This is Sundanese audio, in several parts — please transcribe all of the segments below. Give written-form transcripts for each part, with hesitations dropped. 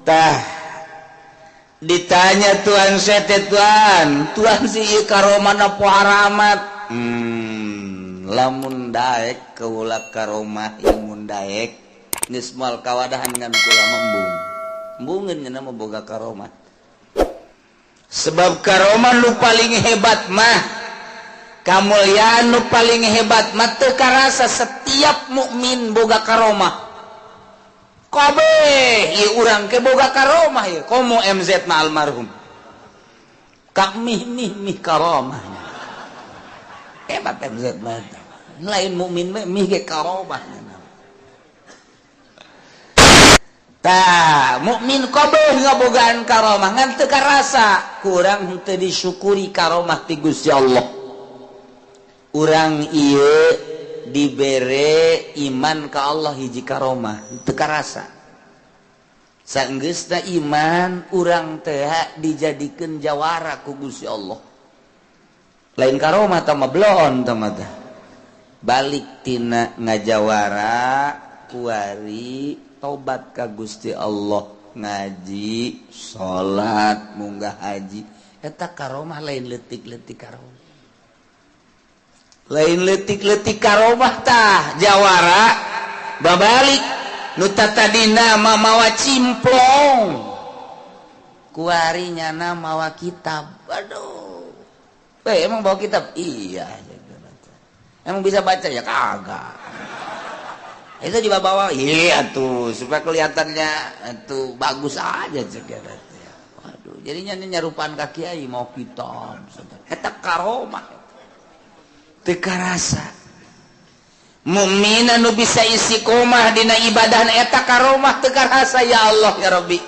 Tah ditanya Tuhan sete Tuhan, Tuhan si ieu karomah na poharamat. Lamun daek keula karomah imun daek geus moal kawadahan ngan kula embung. Embungeun nya mah boga karomah. Sebab karomah nu paling hebat mah, kamulyaan nu paling hebat mah teu karasa setiap mukmin boga karomah. Kabeh ieu urang ke boga karomah ieu komo MZ mah almarhum. Kak mih mih mih karomahnya. Hebat MZ mah. Lain mukmin mah mih ge karomahnya. Tah, mukmin kabeh ngabogaan karomah ngan teu karasa, kurang henteu disyukuri karomah ti Gusti Allah. Urang ieu dibere iman ka Allah hiji karomah, teu karasa. Sanggeusna iman urang teh dijadikeun jawara ku Gusti Allah. Lain karomah tah mah bloon tah mah tah. Balik tina ngajawara kuari tobat ka Gusti Allah, ngaji, salat, munggah haji, eta karomah lain leutik-leutik karomah. Lain leutik-leutik karomah tah jawara babalik nu tatadina mah mawa cimplong kuari nyana mawa kitab. Aduh, emang bawa kitab? Iya. Emang bisa baca? Ya kagak. Itu juga bawa, iya tuh supaya kelihatannya itu bagus aja cek. Waduh, jadinya nyarupaan ka kiai mau kitab. Eta karomah teu karasa. Mukmin anu bisa istiqomah dina ibadah eta karomah teu karasa ya Allah ya Rabbi.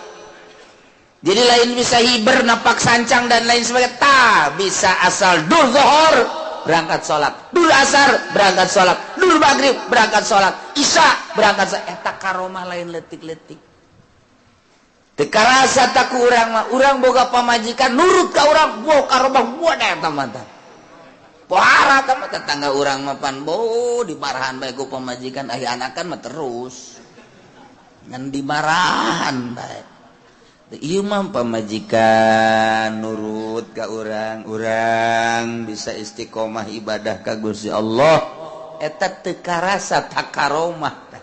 Jadi lain bisa hiber napak sancang dan lain sebagainya, tah bisa asal dur zuhur berangkat salat, dur asar berangkat salat, dur maghrib berangkat salat, isya berangkat salat, eta karomah lain leutik-leutik. Teu karasa tak ku urang mah, urang boga pamajikan nurut ka urang, boh karomah buat eta mah tah. Pohara tah mah tetangga urang mah pan boh dimarahan bae ku pamajikan, aya anakan mah terus. Ngan dimarahan bae. Ieu mah pamajikan nurut ka urang, urang bisa istiqomah ibadah ka Gusti Allah, eta teu karasa tak karomah tah.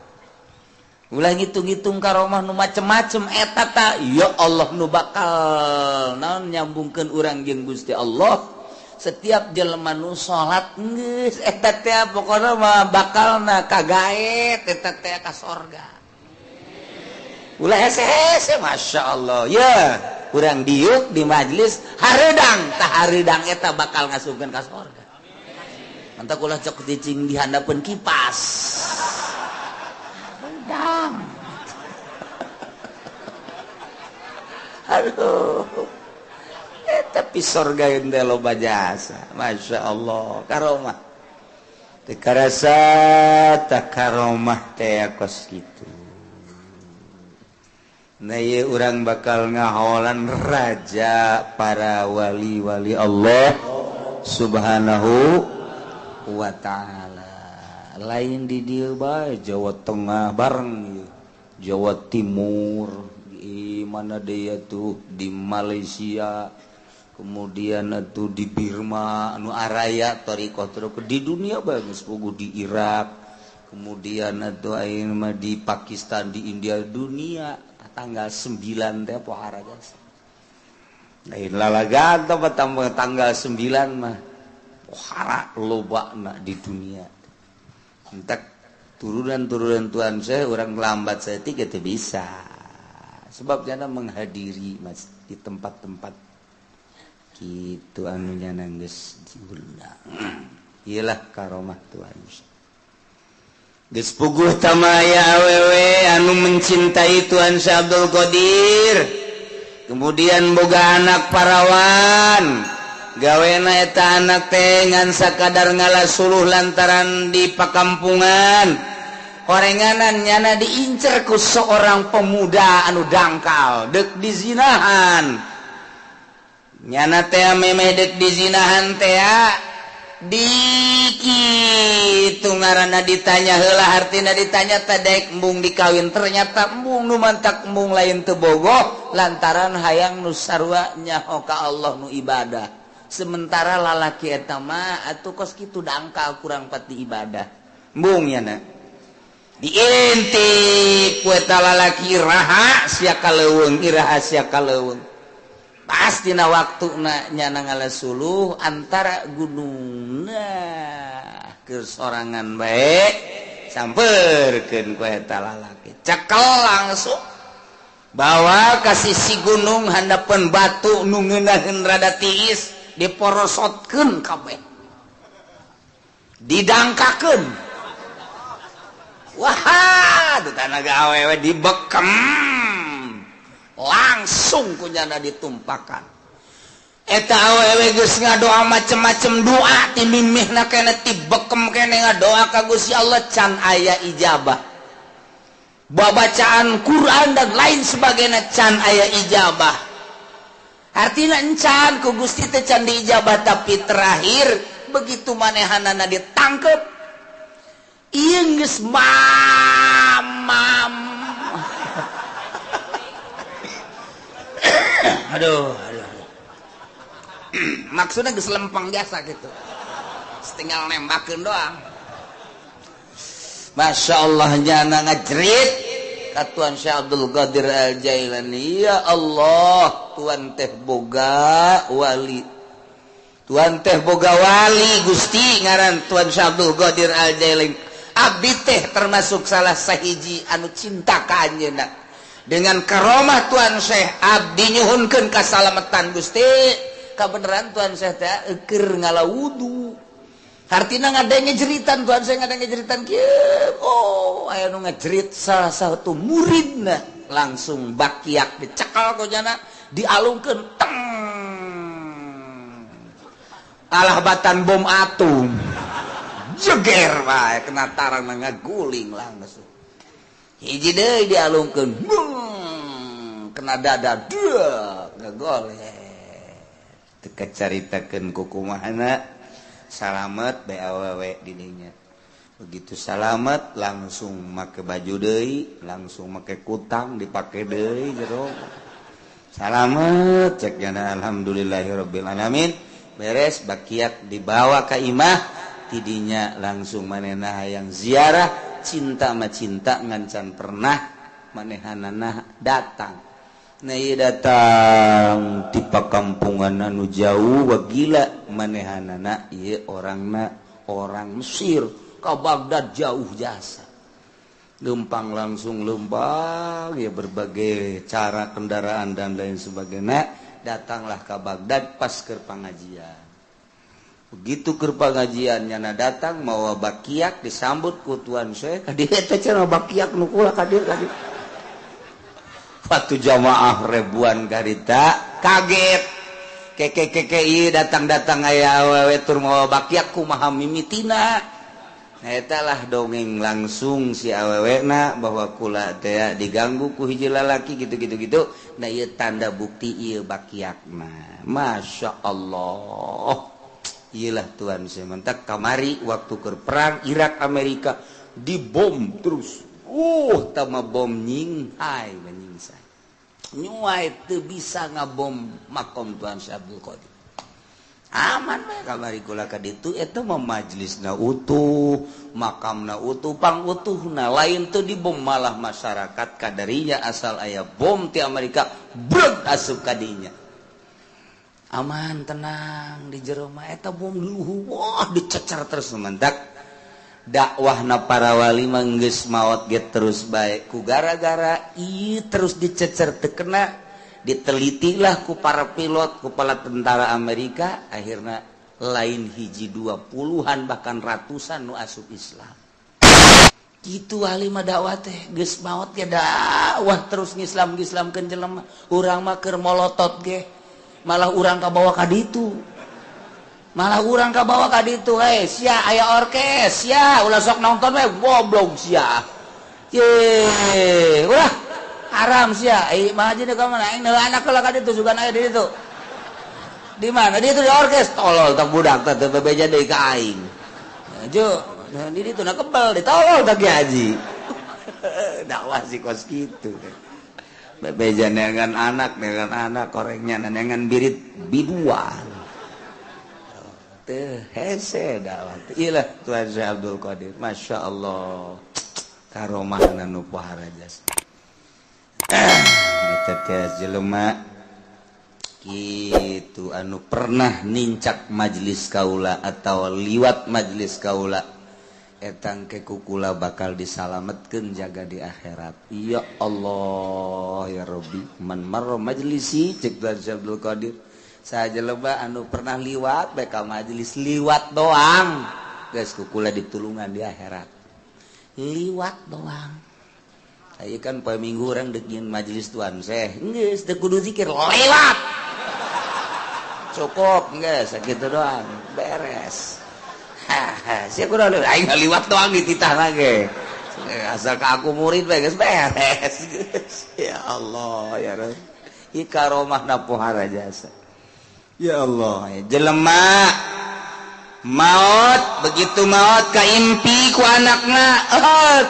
Ulah ngitung-ngitung karomah nu macem-macem eta ta, ya Allah nu bakal naon nyambungkeun urang jeung Gusti Allah. Setiap jelema nu salat geus eta teh pokona mah bakalna kagaet eta teh ka sorga. Ulah hese-hese Masya Allah ya kurang diuk di majelis hareudang tah hareudang eta bakal ngasupkeun ka sorga. Mantap ulah cok cicing di handapeun kipas hareudang. Aduh, tapi sorga yang teh loba jasa Masya Allah karomah teu karasa tah karomah teh kos kitu. Nah, ieu urang bakal ngaholan raja para wali-wali Allah Subhanahu wa ta'ala. Lain di dieu bae, Jawa Tengah bareng ieu, Jawa Timur, di mana deui tuh, di Malaysia, kemudian atuh di Birma, anu araya thariqah di dunia bae geus puguh di Irak, kemudian atuh ayeuna mah di Pakistan, di India, dunia tanggal 9 teh pohara jasa. Lain lalagan teh tanggal 9 mah pohara lobana di dunia. Entek turunan-turunan Tuhan saya orang lambat saya tiga teh bisa. Sebab jana menghadiri mas di tempat-tempat kitu anu nyana geus diundang. Iyalah karomah Tuhan. Geus puguh tamaya awewe anu mencintai Tuhan Syekh Abdul Qadir, kemudian boga anak parawan, gawena eta anak teh ngan sakadar ngala suluh lantaran di pakampungan, horenganan nyana diincer ku seorang pemuda anu dangkal dek dizinahan, nyana teh memeh dek dizinahan teh. Di kitu ngaranna ditanya heula, hartina ditanya teh daek embung dikawin. Ternyata embung, nu mantak embung lain teu bogoh, lantaran hayang nu sarua nyaho ka Allah, nu ibadah. Sementara lalaki eta mah atuh kos kitu, dangkal, kurang pati ibadah. Embung ya na diintip ku eta lalaki, "Iraha sia ka leuweung? Iraha sia ka leuweung?" Pasti na waktu na nyana ngala suluh antara gunung, nah ke sorangan baik samperkeun ku eta lalaki, cekel langsung bawa ka sisi gunung, handapeun batu nu ngeunaheun rada tiis, diporosotkeun kabeh, didangkakeun. Wah, tuh tanaga awewe dibekem langsung kunyana ditumpakan. Eta awewe geus ngadoa macem-macem doa, ti mimihna kene, ti bekem kene ngadoa ka Gusti Allah, can aya ijabah. Babacaan Quran dan lain sebagainya can aya ijabah, artinya encan ku Gusti teh can diijabah. Tapi terakhir begitu manehanana ditangkep, ieu geus mamam. Aduh, aduh, aduh. Maksudnya geus lempeng biasa gitu, tinggal nembakeun doang. Masya Allah, nyana ngajerit ka Tuan Syekh Abdul Qadir Al Jailani, "Ya Allah, Tuan teh boga wali, Tuan teh boga wali." Gusti ngaran Tuan Syekh Abdul Qadir Al Jailani, abdi teh termasuk salah sahiji anu cinta ka anjeunna. Dengan karomah Tuan Syekh, abdi nyuhunkeun kasalamatan Gusti. Kabeneran Tuan Syekh teh keur ngala wudu, hartina ngadenge jeritan Tuan Syekh, ngadenge jeritan kieu. Oh, aya nu ngajerit, salah satu muridna. Langsung bakiak dicekal ku nyana, dialungkeun, teng, alah batan bom atom, jeger bae kena tarang, ngaguling langsung. Hiji deui dialungkeun, kena dada, dua ngagoleh. Teu kacaritakeun kukumahana salamet bae awewe di dinya. Begitu salamet langsung make baju deui, langsung make kutang dipake deui jero. Salamet, cek nyana, "Alhamdulillahirabbil alamin." Beres bakiak dibawa ka imah, tidinya langsung manehna hayang ziarah. Cinta mah cinta, ngan can pernah manehanana datang. Nah, ieu datang ti pakampungan anu jauh. Wah, gila manehanana ieu, orangna orang Mesir ka Baghdad jauh jasa. Lempang langsung lempang ya, berbagai cara, kendaraan dan lain sebagainya, datanglah ke Baghdad pas ke pengajian. Begitu ke pengajian nyana datang mawa bakiak, disambut ku Tuan Syekh, "Ka dieu teh cenah bakiak nu kula, ka dieu, ka dieu." Waktu jamaah ribuan garita kaget, keke keke ieu datang-datang aya awewe tur mawa bakiak, kumaha mimitina? Nah, eta lah dongeng langsung si awewena bahwa kula teh diganggu ku hiji lalaki gitu gitu gitu. Nah, ieu tanda bukti ieu bakiakna. Masya Allah, iyalah Tuan sementak kamari waktu ke perang Irak Amerika dibom terus, tama bom nyinghai menyingsai nyuai teu bisa ngabom makom Tuan Syekh Abdul Qadir. Aman bae kamari kula ka ditu. Eta mah majlisna utuh, makamna utuh, pang utuhna, lain teu dibom. Malah masyarakat kadarinya asal aya bom ti Amerika breg asup ka dinya, aman, tenang di jero mah. Eta bom luhu, wah, dicecer terus. Mentak dakwahna para wali mah geus maot ge terus bae ku gara-gara ieu terus dicecer teu kena. Ditelitilah ku para pilot, kepala tentara Amerika, akhirnya lain hiji dua, puluhan bahkan ratusan nu asup Islam gitu. Wali mah dakwah teh geus maot ge dakwah terus, ngislam ngislamkeun jelema. Urang mah keur molotot ge malah urang kabawa ka ditu, malah urang kabawa ka ditu. "Hei sia, aya orkes sia, ulah sok nonton we, goblok sia, ye, ulah haram sia." Eh, mah aja ka mana aing anak lah ka ditu, sugan aya di ditu. Di mana? Di itu di orkes. Tolol tak budak teh teu bebeja deui ka aing. Jo, di ditu na kebel, ditolol tak Ki Haji. Dakwah sih kos kitu. Bebeja neangan anak korengnya neangan birit biduan. Teu hese dakwah. Ieu lah Tuan Syekh Abdul Qadir. Masya Allah. Karomahna nu pohara jasa. Eta teh jelema kitu anu pernah nincak majelis kaula atau liwat majelis kaula etang ke kukula bakal disalametkeun jaga di akhirat. Ya Allah ya Rabbi, man marra majlisi cek Tuan Syekh Abdul Qadir, saha jelema anu pernah liwat bae ka majelis liwat doang geus kukula ditulungan di akhirat. Liwat doang. Aya kan poe Minggu urang deuk nyeun majelis Tuan Syekh, geus teu kudu zikir lewat. Cukup geus sakitu doang, beres. Haha, sia kudu aing liwat doang dititah lagi. Asal ka aku murid bae geus beres. Ya Allah ya Rabb. Ieu karomahna pohara jasa. Ya Allah, jelema maot begitu maot kaimpi ku anakna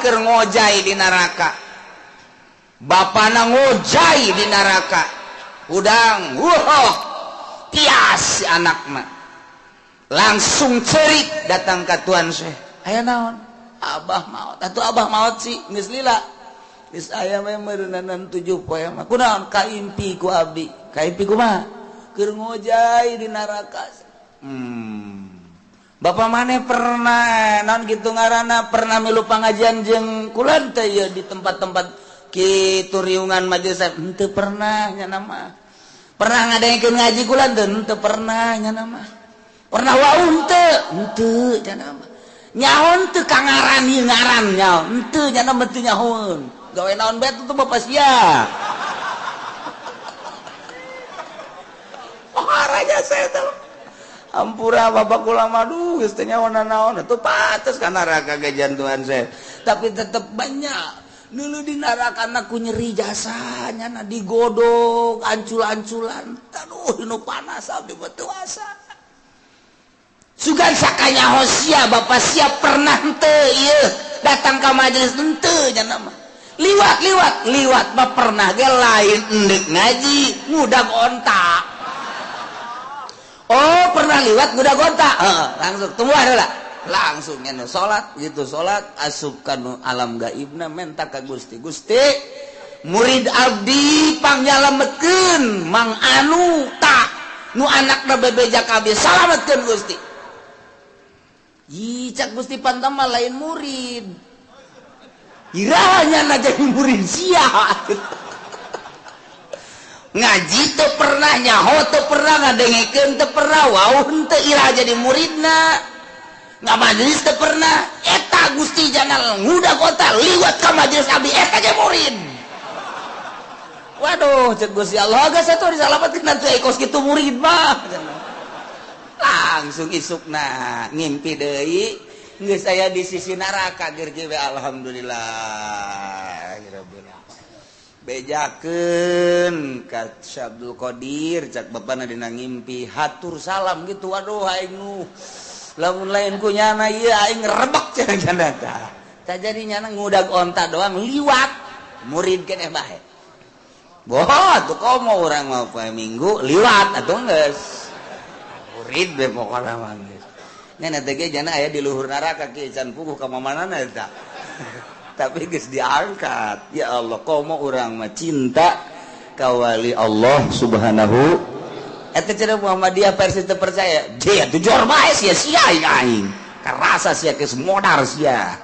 keur ngojay di neraka. Bapana ngojay di neraka. Hudang, wuh, tias si anakna. Langsung cerik datang ka Tuan Syekh. Aya naon? Abah maot. Atuh abah maot sih geus lila. Geus aya mah meureunanan 7 poe mah. Kunaon kaimpi ku abdi? Kaimpi kumaha? Keur ngojay di neraka. Bapak maneh pernah naon kitu ngaranna pernah milu pangajian jeung kula teh ieu di tempat-tempat kitu riungan majelis henteu pernah nya nama. Pernah ngadengkeun ngaji kula teu henteu pernah nya nama. Pernah wau henteu henteu nya nama. Nyaho teu ka ngaran ieu ngaran nyaho henteu nya nama teu nyahoeun. Gawe naon bae tuh bapak sia. Oh raja saya tuh. Ampura bapak kula mah duh geus teu nyaho naon atuh pantes ka neraka ge jantuan saya. Tapi tetep banyak dulu di neraka ku nyeri jasanya na digodok ancul-anculan aduh nu panas abdi mah teu asa. Sugan sakanya hosia bapak sia pernah henteu ieu datang ka majelis henteu nya mah. Liwat-liwat liwat mah pernah ge lain endek ngaji ngudag onta. Oh pernah liwat ngudag onta. Heeh, langsung tunggu heula. Langsung nya salat gitu salat asup ka alam gaibna menta ka Gusti. Gusti murid abdi pangyalametkeun mang anu ta nu anakna bebeja ka abdi salametkeun Gusti. Ih cak Gusti pantama lain murid. Irahnya na jadi murid sia. Ngaji teu pernah nyaho teu pernah ngadengekeun teu pernah wau henteu irah jadi muridna. Nggak majelis teu pernah eta Gusti jangan ngudag kota liwat ka majelis abdi eta ge murid. Waduh cek Gusti Allah geus atuh disalametkeun atuh kos kitu murid mah. Langsung isukna ngimpi deui geus aya di sisi neraka geur ge alhamdulillah rabbil alamin. Bejakeun ka Syekh Abdul Qadir cak bapana dina ngimpi hatur salam gitu waduh aing nu lamun lain ku nyana ieu aing rebek cenah janda tah. Tah jadi nyana ngudag onta doang liwat murid keneh bae. Boh atuh komo urang mah poe Minggu liwat atuh geus. Murid be pokona mah geus. Nya teh ge jana aya di luhur neraka ki can puguh ka mamanana eta. Tapi geus diangkat. Ya Allah komo urang mah cinta ka wali Allah Subhanahu. Eta cenah Muhammadiyah versi teu percaya. Dia tuh jor bae sia sia aing. Karasa sia geus modar sia.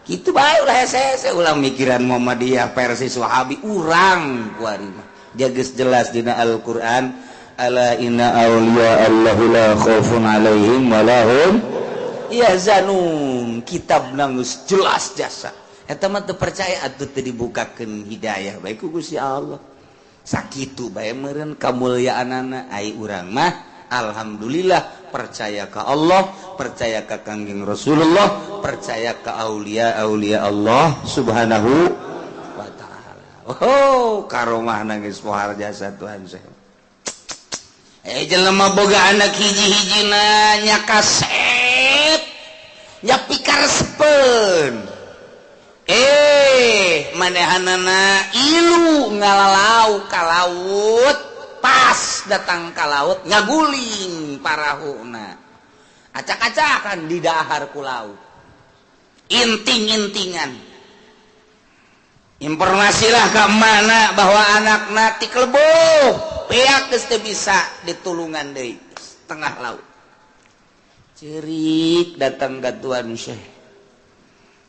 Kitu bae ulah hese-hese ulah mikiran Muhammadiyah versi Wahabi urang kuari mah. Dia geus jelas dina Al-Qur'an, ala inna auliya Allahu la khaufun alaihim wa lahum yahzanun. Kitabna geus jelas jasa. Eta mah teu percaya atuh teu dibukakeun hidayah bae ku Gusti Allah. Sakitu bae meureun kamulyaanana ai urang mah alhamdulillah percaya ka Allah, percaya ka Kangjeng Rasulullah, percaya ka aulia-aulia Allah Subhanahu wa taala. Oh, karomahna geus pohar jasa Tuhan saya. Jelema boga anak hiji-hijina nya kasep nya pikaresepeun. Manehanana ilu ngalalau ka laut, pas datang ka laut ngaguling parahuna. Acak-acakan di dahar ku laut. Inting-intingan. Informasilah ke mana bahwa anakna tikleboh beak geus teu bisa ditulungan deui tengah laut. Cerik datang ka Tuan Syekh.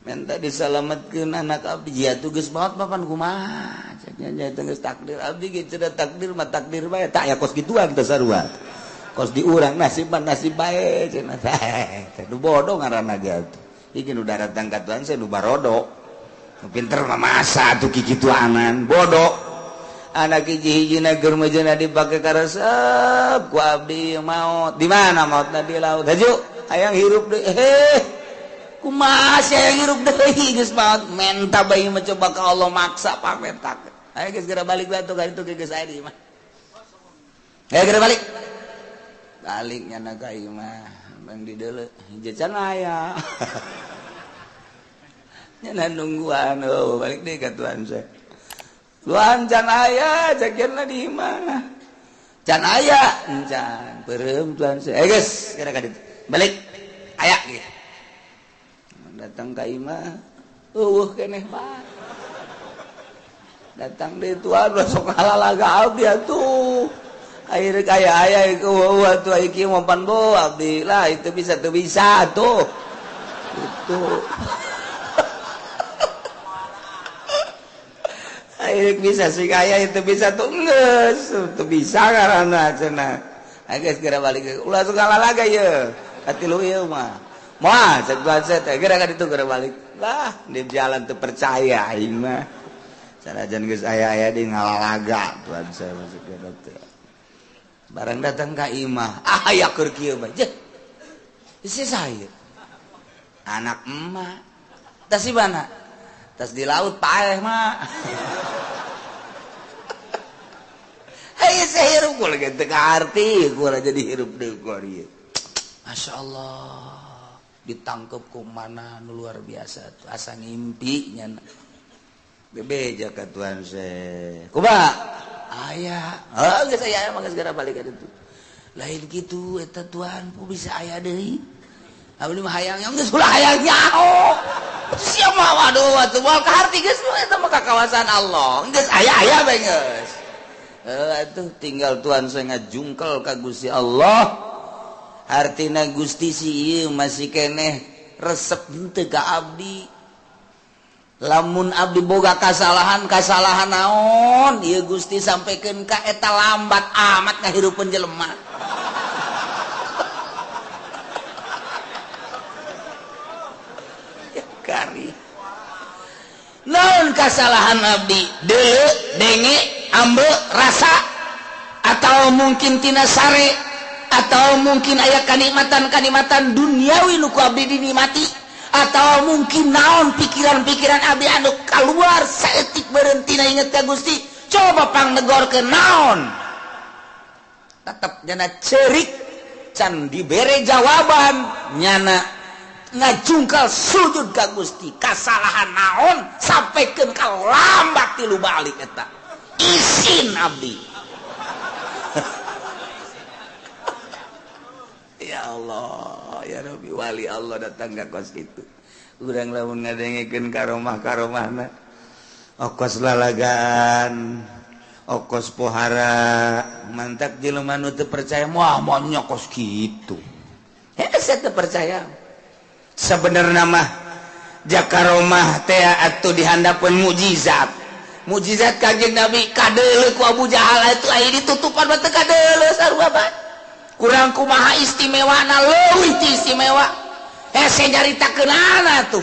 Minta disalamatkeun anak abdi. Ya tuh geus maot papan kumaha? Ceknya nya teh geus takdir abdi ge cenah takdir mah takdir bae. Tak ya kos gituan teh sarua. Kos di urang nasib mah nasib bae cenah teh. Nu bodoh ngaranna ge atuh. Iki nu datang ka Tuan Syekh nu barodo. Nu pinter mah masa atuh kikituanan bodoh. Anak hiji-hijina keur mejeuna dipake karesep ku abdi maot. Di mana maotna di laut? Haju hayang hirup deui. Heh. Kumaha sia hayang hirup deui geus maot menta bae mencoba ka Allah maksa pametak. Ayo geus geura balik bae atuh ka ditu geus aya di imah. Ayo geura balik. Balik nyana ka imah, bang di deuleu hiji can aya. Nyana nungguan oh balik deui ka Tuan Syekh. Tuan can aya cakeunna di imah. Can aya encan peureum Tuan Syekh. Ayo geus geura ka ditu. Balik aya ge. Datang ka imah eueuh keneh bae. Datang deui Tuan sok halalaga abdi atuh. Akhirnya kaya aya ieu eueuh atuh ieu kieu mampan bo abdi lah itu bisa teu bisa atuh. Gitu. Akhirnya bisa sih kaya itu bisa tuh geus teu bisa ngaranna cenah. Ayo geus geura balik ulah sok halalaga ieu. Katilu ieu mah. Moal cek Tuan Syekh teh geura ka ditu geura balik. Lah di jalan teu percaya aing mah. Sanajan geus aya-aya di ngalalaga Tuan Syekh masuk ke dokter. Barang datang ka imah, ah aya keur kieu bae. Jeh. Isi saya. Anak emak. Tas di mana? Tas di laut paeh mah. Hei saya hirup gua lagi teu kaarti, gua jadi hirup deui gua ieu. Masya Allah. Ditangkep ku mana nu luar biasa tuh asa ngimpi nya bebeja ka Tuan Syekh kumaha aya heuh geus aya mah geus geura balik ka ditu lain kitu eta Tuan ku bisa aya deui abdi mah hayang geus ulah hayang nyaho sia mah waduh atuh moal kaharti geus eta mah ka kawasan Allah geus aya-aya bae geus heuh atuh tinggal Tuan Syekh ngajungkel ka Gusti Allah. Artina Gusti si ieu masih keneh resep henteu ka abdi. Lamun abdi boga kasalahan, kasalahan naon ieu Gusti sampaikan ka eta lambat amat ngahirupeun jelema. Ya kari. Naon kasalahan abdi? Deuleu, denge, ambe, rasa atau mungkin tina sare atau mungkin aya kanikmatan-kanikmatan duniawi nu ku abdi dinikmati atau mungkin naon pikiran-pikiran abdi anu keluar saeutik berhenti na inget ka Gusti coba pangnegorkeun naon tetep nyana cerik can dibere jawaban nyana ngajungkal sujud ka Gusti kasalahan naon sampaikan ka lambat tilu balik eta isin abdi. Ya Allah, ya Rabbi, wali Allah datang ka kos kitu. Urang lamun ngadengekeun karomah-karomahna. Okos lalagan, okos pohara, mantak jelema nu teu percaya moal moal kos kitu. Hese teu percaya. Sebenarna mah jakaromah teh atuh dihandapeun mukjizat. Mukjizat Kanjeng Nabi kadeuleu ku Abu Jahal atuh aya ditutupan mah teu kadeuleu sarua bae. Kurang kumaha istimewana leuwih ti istimewa hese nyaritakeunana tuh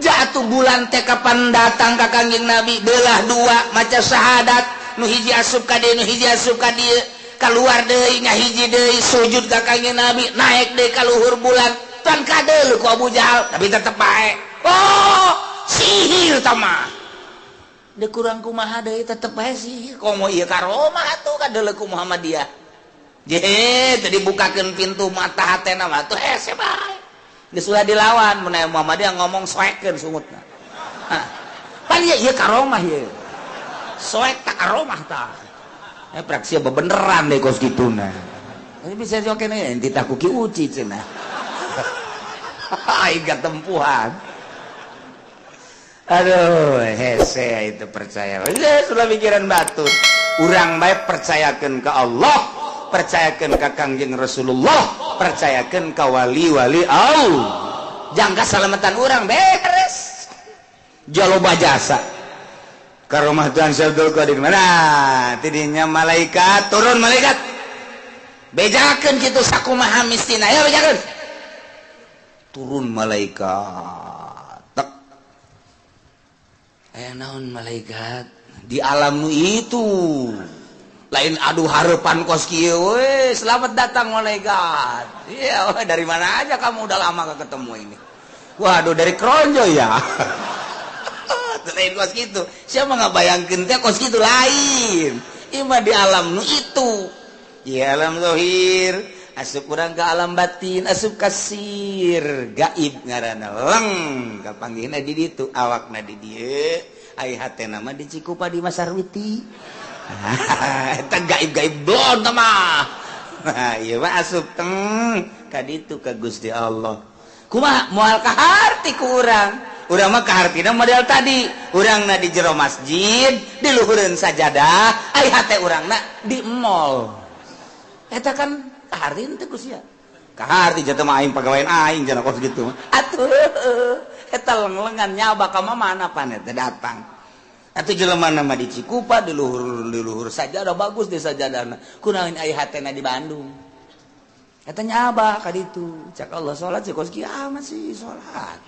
jatuh bulan teh kapan datang ka Kangjeng Nabi belah dua maca syahadat nu hiji asup ka dieu nu hiji asup ka dieu kaluar deui ngahiji deui sujud ka Kangjeng Nabi naik deui ka luhur bulan tan kadeuleu ku Abu Jahal tapi tetep bae oh sihir tah mah deui kurang kumaha deui tetep bae sihir komo ieu karomah atuh kadeuleu ku Muhammadiyah. Je, tadi bukakeun pintu mata hatena mah tuh hese bae. Geus ulah dilawan mun aya Muhammadiyah ngomong soekeun sungutna. Hah. Pan ieu ieu karomah ieu. Soek tak karomah tah. Eh praksi bebeneran deh kos kituna. Ini bisa joke nih, enti tak kuki uci cenah. Aing tempuhan. Aduh, hese itu percaya. Ya, sudah pikiran batur. Urang bae percayakeun ke Allah, percayakeun ka Kangjeng Rasulullah, percayakeun ka wali-wali Allah. Jangka salamatan urang beres. Jaloba jasa. Karomah Tuhan Syekh Abdul Qadir mana? Tidinya malaikat turun malaikat. Bejakeun kitu sakumaha mistina ya bejakeun. Turun malaikat. Tek. Aya naon malaikat di alam nu itu. Lain aduh harapan kos kieu we, selamat datang malaikat. Iya, dari mana aja kamu udah lama gak ketemu ini. Waduh, dari Kronjo ya. Lain kos kitu. Siapa nggak bayangkeun teh kos kitu lain. Ieu mah di alam nu itu. Ya alam zohir, asup urang ke alam batin, asup kasir, gaib ngaranna leng kapanggihna di ditu, awakna di dieu, ai hatena mah di Cikupa di Masarwiti. Eta gaib-gaib blon tah mah. Nah, ieu mah asup teng ka ditu ka Gusti Allah. Kumaha moal kaharti ku urang? Urang mah kahartina model tadi, urangna di jero masjid, di luhureun sajadah, ai hate urangna di mall. Eta kan kaharti teu ku sia. Kaharti jatuh mah aing pagawean aing cenah kos kitu. Atuh eta leng-lengan nyaba ka mana pan eta datang. Atuh jelema mah di Cikupa di luhur sajadah bagus di sajadahna. Kunaon ai hatena di Bandung. Eta nyaba ka ditu. Cak Allah salat sih kos kieu amat sih salat.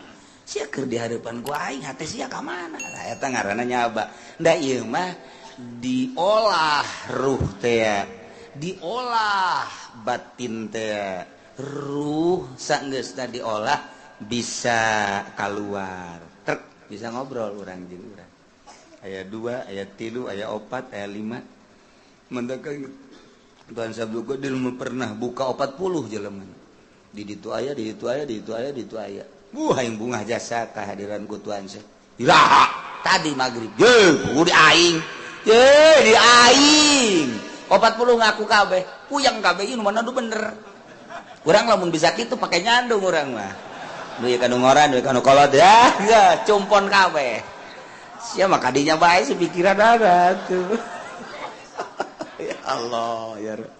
Sia keur di hadapan ku aing hate sia ka mana? Nah, eta ngaranna nyaba. Da ieu mah diolah ruh teh. Diolah batin teh ruh sanggeusna diolah bisa keluar trek bisa ngobrol urang jeung urang aya 2 aya 3 aya 4 aya 5 mendakan Tuhan Sabtu Qadir pernah buka 40 jelema di ditu aya di ditu aya di ditu aya di ditu aya buah aing bungah jasa kehadiran ku Tuhan Syekh iraha tadi magrib ye di aing ye di aing 40 ngaku kabeh, puyeng kabeh ieu mana nu bener. Urang lamun bisa kitu pake nyandung urang mah. Nu ieu kanu ngoran, nu kanu kolot ya, cumpon kabeh. Sia mah kadinya bae si pikiran ada tuh. Ya Allah ya Rabb.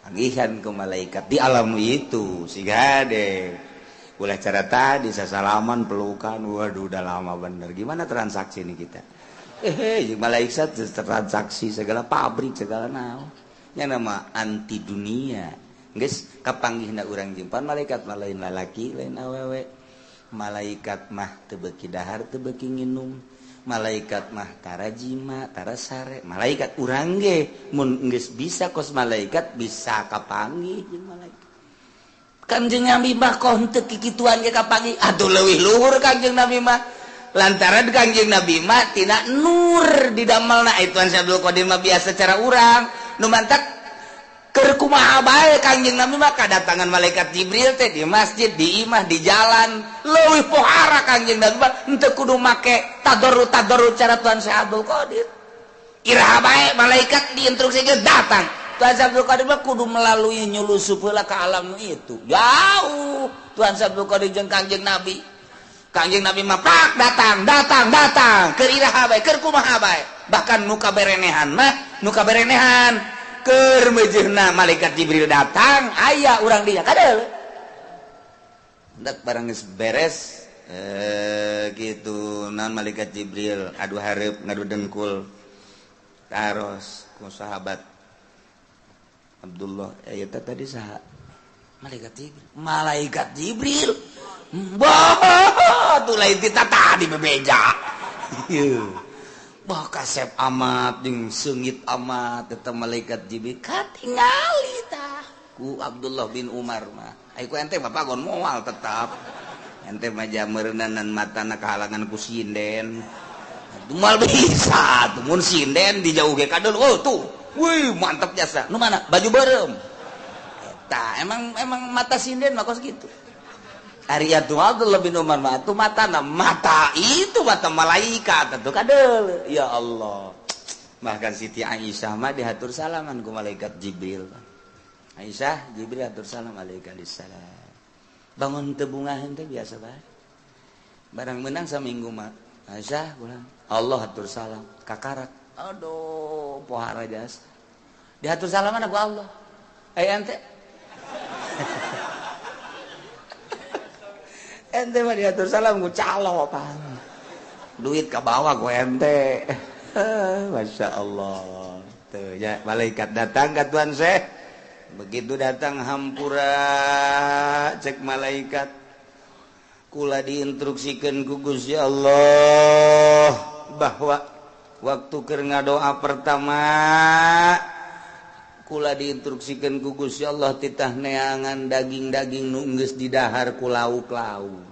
Panggihan ke malaikat di alam itu siga deh. Ulah cara tadi sasalaman pelukan, waduh udah lama bener. Gimana transaksi ini kita? Malaikat transaksi segala pabrik segala naon nya nama anti dunia geus kapanggihna urang jempan malaikat mah lain lalaki lain awewe malaikat mah teu beuki dahar teu beuki nginum malaikat mah tara jima tara sare malaikat urang ge mun geus bisa kos malaikat bisa kapanggih jeung malaikat. Kanjeng Nabi mah kok henteu kikituan ge kapanggih atuh leuwih luhur Kanjeng Nabi mah lantaran Kangjeng Nabi mah tina nur di damelna itu Syekh Abdul Qadir mah biasa cara urang nu mantak keur kumaha bae Kangjeng Nabi mah kadatangan malaikat Jibril teh di masjid di imah di jalan leuwih pohara Kangjeng Nabi mah henteu kudu make tadarru cara Tuhan Syekh Abdul Qadir iraha bae malaikat diinstruksikeun datang Tuhan Syekh Abdul Qadir mah kudu melalui nyulusup heula ka alam itu jauh Tuhan Syekh Abdul Qadir jeung Kangjeng Nabi. Kangjeng Nabi mah pak datang datang datang keur iraha bae keur kumaha bae bahkan nu kaberenehan mah nu kaberenehan keur meujeunna malaikat Jibril datang aya urang dinya kadeul hendak barang geus beres gitu naon malaikat Jibril adu hareup ngadu dengkul taros ku sahabat Abdullah eta tadi saha malaikat Jibril malaikat Jibril bah tuh lain tita tadi bebeja. Bah kasep amat jeung seungit amat eta malaikat Jibril katingali tah ku Abdullah bin Umar mah. Ai ku ente bapak gon moal tetap. Ente mah jameureunnan matana kahalangan ku sinden. Atuh moal bisa tuh mun sinden dijauh ge kadeul oh tuh. Wih, mantap jasa. Nu mana? Baju beureum. Eta emang emang mata sinden mah kos kitu. Ari atuh Abdullah bin Umar mah atuh matana mata itu mata malaikat atuh kadel. Ya Allah. Bahkan Siti Aisyah mah dihatur salaman ku malaikat Jibril. Aisyah, Jibril hatur salam alaikum salam. Bangun teu bungaheun teh biasa bae. Barang menang saminggu mah Aisyah pulang. Allah hatur salam kakarak. Aduh, pohara jas. Dihatur salaman ku Allah. Eh ente. Ente mah diatur salam ku calo pan. Duit ka bawah ku ente. Masya Allah. Tuh ya, malaikat datang ka Tuan Syekh. Begitu datang hampura cek malaikat. Kula diinstruksikeun ku Gusti Allah bahwa waktu keur ngadoa pertama kula diinstruksikeun ku Gusti Allah titah neangan daging-daging nu geus didahar ku lauk-lauk.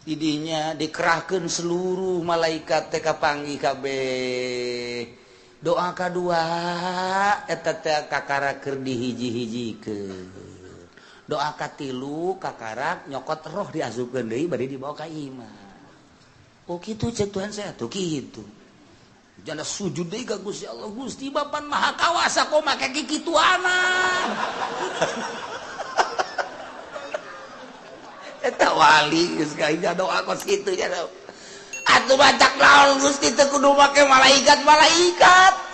Didinya dikerahkeun seluruh malaikat teh kapanggih kabeh. Doa kadua eta teh kakara keur dihiji-hijikeun. Doa katilu kakarak nyokot roh diasupkeun deui bade dibawa ka imah. Oh kitu cek Tuhan saya tuh kitu. Jana sujud deui ka Gusti Allah, Gusti Bapan Maha Kawasa kok make kikituanan. Eta wali geus ka doa kos kitu nya. Atuh bacak naon Gusti teu kudu make malaikat-malaikat.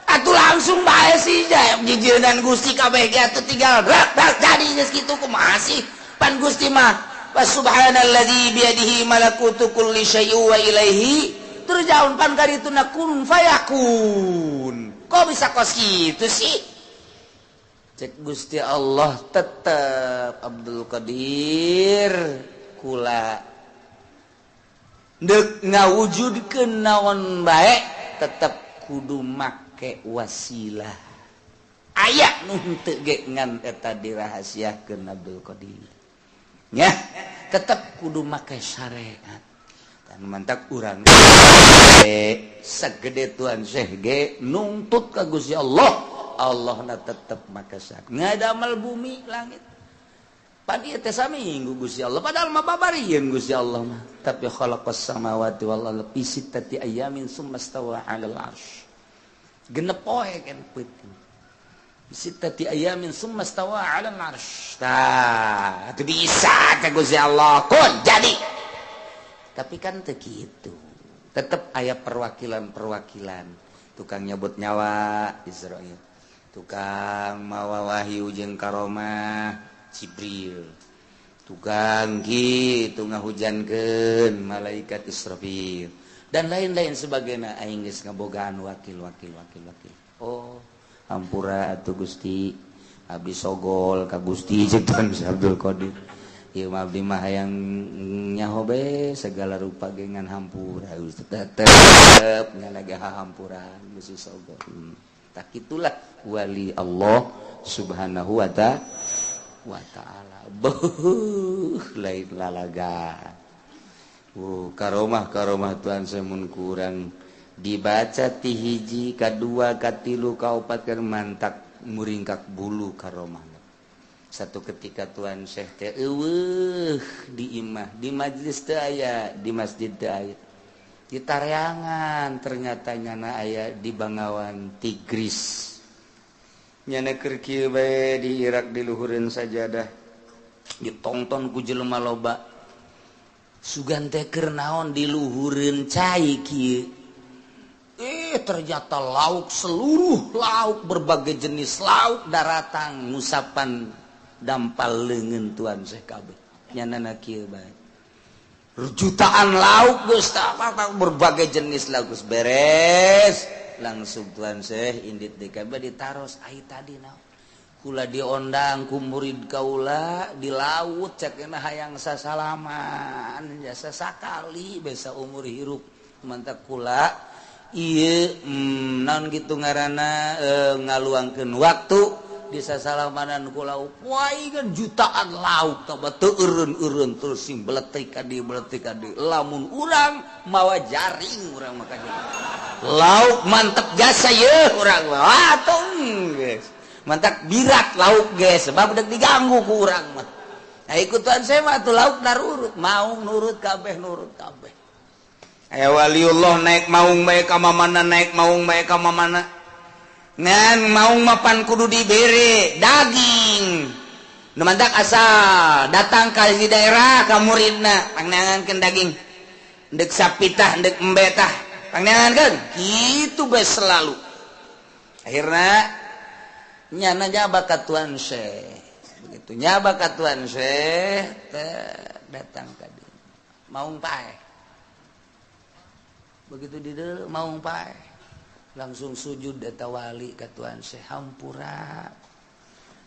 Atuh langsung bae sih jijieunnan Gusti kabeh ge atuh tinggal rak jadi geus kitu kumaha sih? Pan Gusti mah subhanalladzi biyadihi malakutu kulli syai'in wa ilaihi turja'un pan karituna kun fayakun. Kok bisa kos kitu sih? Cek Gusti Allah tetep Abdul Qadir kula deuk ngawujudkeun naon bae tetep kudu make wasilah. Aya nu henteu ge ngan eta dirahasiakeun Abdul Qadir. Nya tetep kudu make syariat. Dan mantak urang segede Tuan Syekh ge nungtut ka Gusti Allah. Allah na tetep make syariat. Ngadamal bumi langit. Pan ieu teh saminggu Gusti Allah padahal mah babarieun Gusti Allah mah. Tapi khalaqas samawati wal arda fi sittati ayamin summa stawa 'alal arsy. Genep poe kan peuting. Sittati ayamin summa stawa 'alal arsy. Tah, itu bisa teh Gusti Allah kun jadi. Tapi kan teu kitu. Tetep aya perwakilan-perwakilan. Tukang nyebut nyawa Israil. Tukang mawa wahyu jeung karomah Jibril. Tukang kitu ngahujankeun malaikat Israfil dan lain-lain sebagainya. Aing geus ngabogaan wakil wakil wakil wakil. Oh, hampura atuh Gusti. Abdi sogol ka Gusti jeung Tuan Abdul Qadir. Ieu mah abdi mah hayang nyaho be segala rupa ge ngan hampura Gusti. Tetep nya lagi hahampuran Gusti sogol. Tak itulah wali Allah Subhanahu wa ta'ala. Beuh lain lalaga. Karomah karomah Tuhan semun kurang dibaca ti hiji kadua katilu kaopat kan mantak muringkak bulu karomah. Satu ketika Tuan Syekh teh eueuh di imah, di majlis teu aya, di masjid teu aya. Di tareangan ternyata nyana aya di Bangawan Tigris. Nyana keur kieu bae di Irak diluhureun sajadah. Ditongton ku jelema loba. Sugan teh keur naon diluhureun cai kieu. Ternyata lauk seluruh lauk berbagai jenis lauk daratang ngusapan dampal leungeun Tuan Syekh kabeh. Nyanana kieu bae. Jutaan lauk geus berbagai jenis lauk geus beres. Langsung Tuan Syekh indit deui kabeh ditaros ai tadi naon. Kula diondang ku murid kaula di laut cekna hayang sasalaman jasa sakali besa umur hirup mantak kula ieu naon kitu ngaranna ngaluangkeun waktu di sasalamanan ku lauk wai kan jutaan lauk tah teu eureun-eureun terus sing beletik ka dieu beletik ka dieu lamun urang mawa jaring urang mah ka dieu. Lauk mantep jasa ye urang mah. Wah, tong geus. Mantap birat lauk geus sebab dek diganggu ku urang mah. Nah, ikut Tuan Syekh mah tuh lauk narurut, maung nurut kabeh, nurut kabeh. Aya waliullah naik maung bae ka mamana, naik maung bae ka mamana. Ngan maung mapan kudu dibere daging. Nu mantak asal datang ka di daerah ka muridna pangneangankeun daging. Ndek sapitah, ndek embetah, pangneangankeun. Kitu bae selalu. Akhirna nyana nyaba ka Tuan Syekh. Begitu nyaba ka Tuan Syekh teh datang ka dieu. Maung paeh. Begitu di dieu maung paeh. Langsung sujud eta wali ka Tuan Syekh, hampura.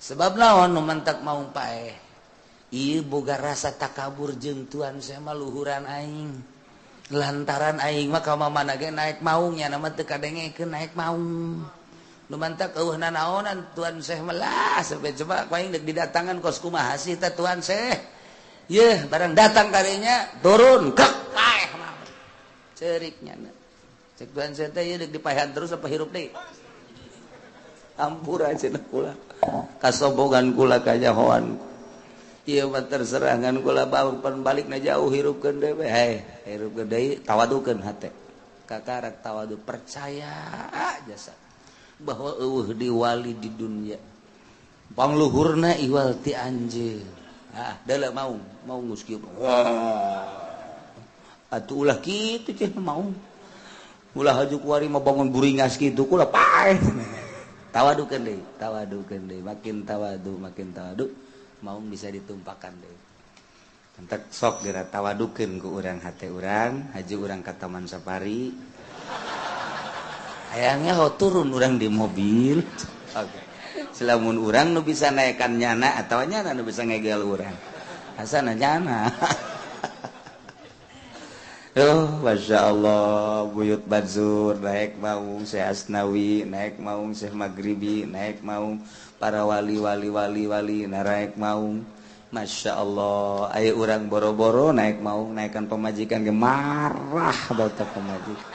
Sebab naon nu mantak maung paeh? Ieu boga rasa takabur jeung Tuan Syekh mah luhuran aing. Lantaran aing mah ka mamana ge naik maung, nya mah teu kadengekeun naik maung. Nu mantak eueuh nanaonan Tuan Syekh mah lah sampai coba ku aing deuk didatangan kos kumaha sih teh Tuan Syekh. Yeuh barang datang karinya turun kek paeh mah. Cerik nyana. Cek Tuan Syekh teh ieu deuk dipaehan terus apa hirup deui? Ampura cenah kula. Kasobogan kula kanyahoan. Ieu mah terserah ngan kula pan balikna jauh hirupkeun deui we. Hei, hirupkeun deui tawadukeun hate. Kakarak tawadu percaya jasa bahwa eueuh di wali di dunia. Pangluhurna iwal ti anjeun. Ah, deuleu maung, maung geus kieu. Atuh ulah kitu cenah maung. Ulah haju kuari mah bangun buringas kitu kula paeh. Tawadukeun deui, tawadukeun deui, makin tawadu, makin tawadu, maung bisa ditumpakan deui. Entek sok geura tawadukeun ku urang hate urang, haji urang ka Taman Safari. Hayangnya ho turun urang di mobil. Oke. Selamun urang nu bisa naekan nyana atau nyana nu bisa ngegel urang. Asana nyana. Oh, Masya Allah, Buyut Bansur naik maung, Syekh Asnawi naik maung, Syekh Maghribi naik maung, para wali-wali wali-wali naik maung. Masya Allah, ayo urang boro-boro naik maung, naikkan pemajikan ge marah bata pemajikan.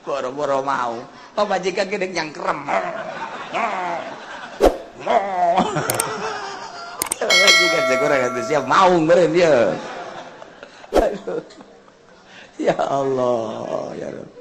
Boro-boro mau, pemajikan ge deuk nyangkrem. Pemajikan cek urang atuh siap maung beureun ieu. Aduh. Ya Allah, ya Rabb.